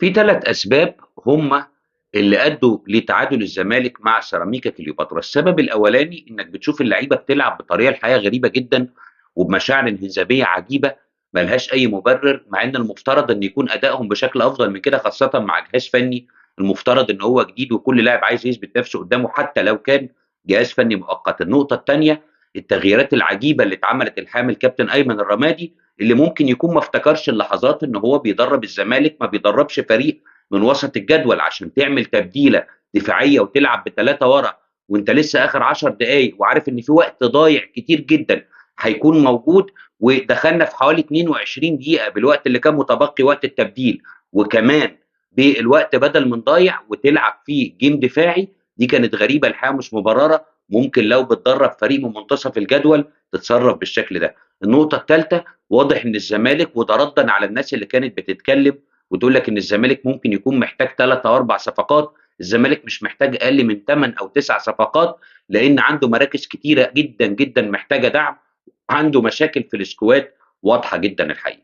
في 3 أسباب هم اللي أدوا لتعادل الزمالك مع سيراميكا كليوباترا. السبب الأولاني إنك بتشوف اللعيبة بتلعب بطريقة الحقيقة غريبة جدا وبمشاعر انهزامية عجيبة ملهاش أي مبرر، مع إن المفترض إن يكون أدائهم بشكل أفضل من كده، خاصة مع جهاز فني المفترض إن هو جديد وكل لاعب عايز يثبت نفسه قدامه حتى لو كان جهاز فني مؤقت. النقطة الثانية التغييرات العجيبة اللي اتعملت الحامل كابتن أيمن الرمادي، اللي ممكن يكون ما افتكرش اللحظات إن هو بيدرب الزمالك، ما بيدربش فريق من وسط الجدول عشان تعمل تبديلة دفاعية وتلعب ب3 ورا وانت لسه آخر 10 دقايق وعارف إن في وقت ضايع كتير جدا هيكون موجود، ودخلنا في حوالي 22 دقيقة بالوقت اللي كان متبقي وقت التبديل وكمان بالوقت بدل من ضايع وتلعب فيه جيم دفاعي. دي كانت غريبة الحقيقة، مش مبررة. ممكن لو بتدرب فريق من منتصف الجدول تتصرف بالشكل ده. النقطة الثالثة، واضح ان الزمالك، وده ردا على الناس اللي كانت بتتكلم وتقول لك ان الزمالك ممكن يكون محتاج 3 أو 4 صفقات، الزمالك مش محتاج اقل من 8 أو 9 صفقات، لان عنده مراكز كتيرة جدا جدا محتاجة دعم، عنده مشاكل في السكواد واضحة جدا الحقيقة.